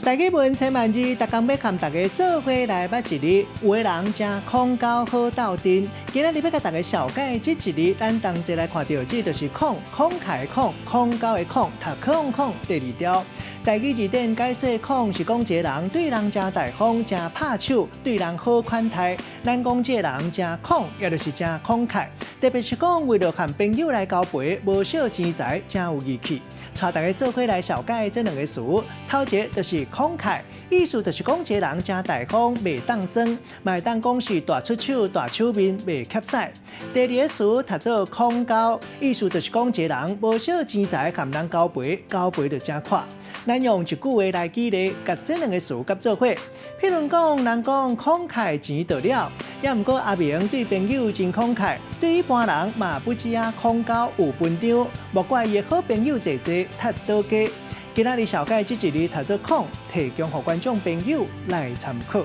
台語文千萬字，逐工欲佮大家做伙來捌一字。有的人誠孔厚好鬥陣。今仔日欲共大家紹介這一字，咱同齊來看著，這就是孔，慷慨的慷，孔厚的孔，讀孔孔第二調。台語字典解說孔是講一个人對人誠大方、誠拍手，對人好款待。咱講這个人誠孔，也就是誠慷慨。特別是講為著和朋友來交陪，無惜錢財，誠有義氣。帶大家做伙來紹介這兩个詞，頭一个就是慷慨，意思就是講一个人誠大方，袂當耍，嘛會當講是大出手、大手面，袂怯勢。第二个詞讀做孔厚，意思就是講一个人無惜錢財佮人交陪，交陪就誠闊。咱用一句話來舉例，共這兩个詞佮做伙。譬如講，人講慷慨錢到了，也毋過阿明對朋友真慷慨，對一般人嘛不止啊孔厚有分張，莫怪伊的好朋友濟濟踢倒街。今仔日紹介這一字讀做孔，提供予觀眾朋友來參考。